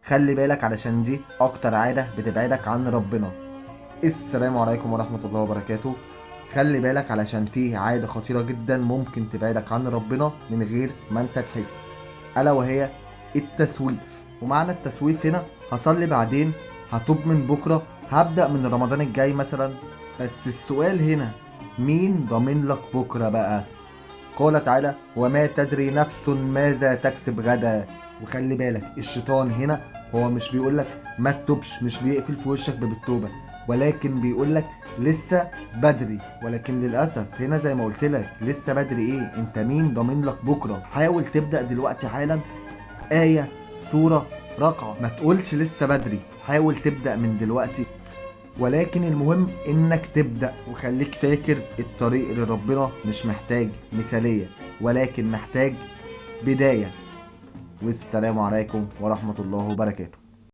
خلي بالك علشان دي اكتر عادة بتبعدك عن ربنا. السلام عليكم ورحمة الله وبركاته. خلي بالك علشان فيه عادة خطيرة جدا ممكن تبعدك عن ربنا من غير ما انت تحس، ألا وهي التسويف. ومعنى التسويف هنا هصلي بعدين، هتوب من بكرة، هبدأ من رمضان الجاي مثلا. بس السؤال هنا، مين ضامن لك بكرة بقى؟ قال تعالى: وما تدري نفس ماذا تكسب غدا. وخلي بالك الشيطان هنا هو مش بيقولك ما تتوبش، مش بيقفل في وشك باب التوبة، ولكن بيقولك لسه بدري. ولكن للأسف هنا زي ما قلت لك، لسه بدري ايه؟ انت مين ضامن لك بكرة؟ حاول تبدأ دلوقتي حالا، آية، سورة، ركعة، ما تقولش لسه بدري، حاول تبدأ من دلوقتي. ولكن المهم انك تبدأ. وخليك فاكر الطريق لربنا مش محتاج مثالية، ولكن محتاج بداية. والسلام عليكم ورحمة الله وبركاته.